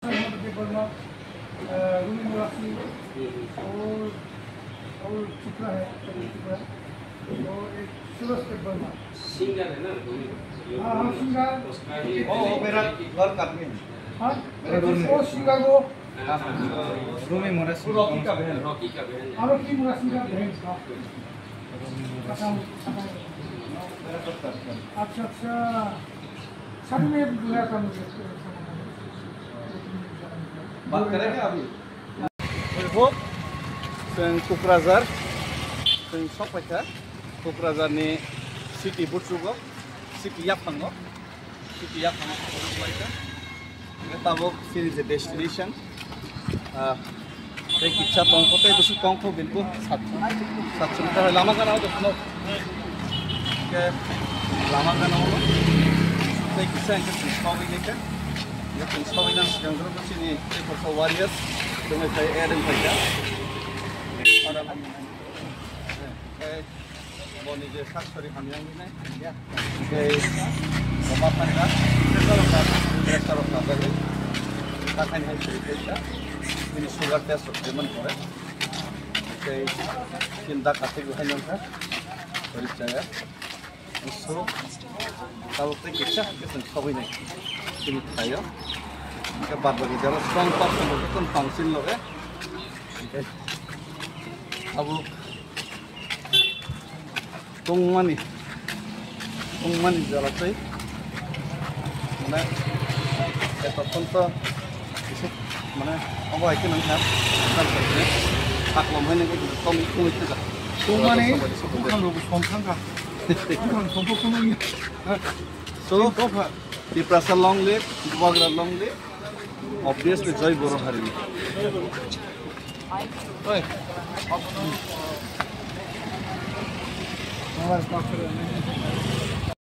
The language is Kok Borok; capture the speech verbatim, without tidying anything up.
Debbarma, uh, Rumi Murasi, और, और Chopra है, Chopra, और एक सूरज देबबर्मा। सिंगर है ना, वो? हाँ, हाँ, सिंगर। उसका ही वो, वो मेरा घर का आदमी है। हाँ? मेरा घर में। वो सिंगर वो। हाँ, हाँ, हाँ। रूमी मोरा सिंगर। रॉकी का बहन। रॉकी का बहन है। हाँ, रॉकी मोरा सिंगर बहन का। अच्छा, अच्छा। अच्छा, अच्छा। सभी में बुरा था मुझे। बात करें क्या अभी? Huk, chwng Kokrajhar, chwng sokphaikha Kokrajharni city buchugo, city yaphango, city yaphango sokphaikha. Hingke tabuk chini je destination, ah, tei kisa tongkho, tei bwswk tongkho, bini sat, satchung lama gana o. Hingke lama gana o tei kisa hingke chwng sogwi nai khe. Hingke chwng sogwi nang swkang jora chini tei koso warriors tongwi phai, A R M phaikha. Tei boni je sak sori hamya wngwi nai. Tei boma phaikha, pressure rok kha, pressure rok kha bagwi. Takhani hai sori phaikha. Bini sugar test rok khaiman pore. Tei chini dak kathik bo hai nangkha. Sori chaya. So, tabuk tei kisa, kisa sogwi nai. Chini thaio. Hingke bad bagi jara strong person rok tong tongsin loge. Hingke tabuk tongmani, tongmani jara tei, mane, eto phone to, kisa, mane, obo hai khe nang kha, haklom hai nang khe tong, tongwi thangkha. Tongmani, bukhang rok song thangkha. Bukhang song kha. So, Tiprasa long live, Bubagra long live, obviously Jai Boro Harini. Oi.